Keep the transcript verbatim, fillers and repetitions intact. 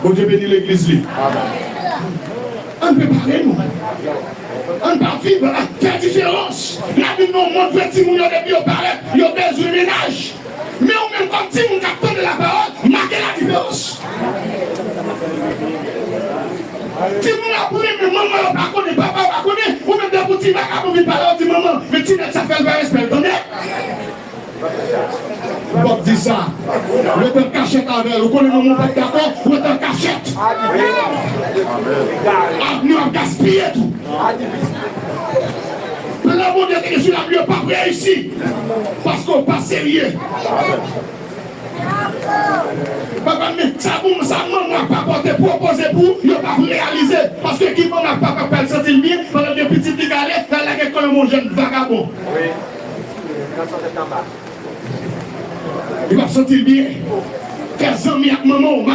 Bondye beni legliz li. Ann prepare nou. Ann pa viv, fè diferans. N ap viv nan yon mond vre, timoun yo depi yo parèt, yo bezwen mennaj. Men ou menm kòm timoun k ap tande lapawòl, make ladiferans. Timoun ap renmen manman yo pa konnen, papa yo pa konnen, ou menm depi w ti vagabon vin pale, ou di manman, men ti nèg sa fè l pa respè l, tande. Ou p ap di sa. Rete an kachèt avè l. Ou konnen manman w p ap dakò, rete an kachèt. Avni w ap gaspiye tou. Plan Bondye te gen sou lavi w p ap reyisi. Paske w pa serye. Papa, men sa pou sa manman ak papa te pwopoze pou ou, yo p ap reyalize. Paske ki manman ak papa k pral santi l byen pandan gen pitit li k ale, l al lage kò l yon jèn vagabon? Li p ap santi l byen. Fè zanmi ak manman w.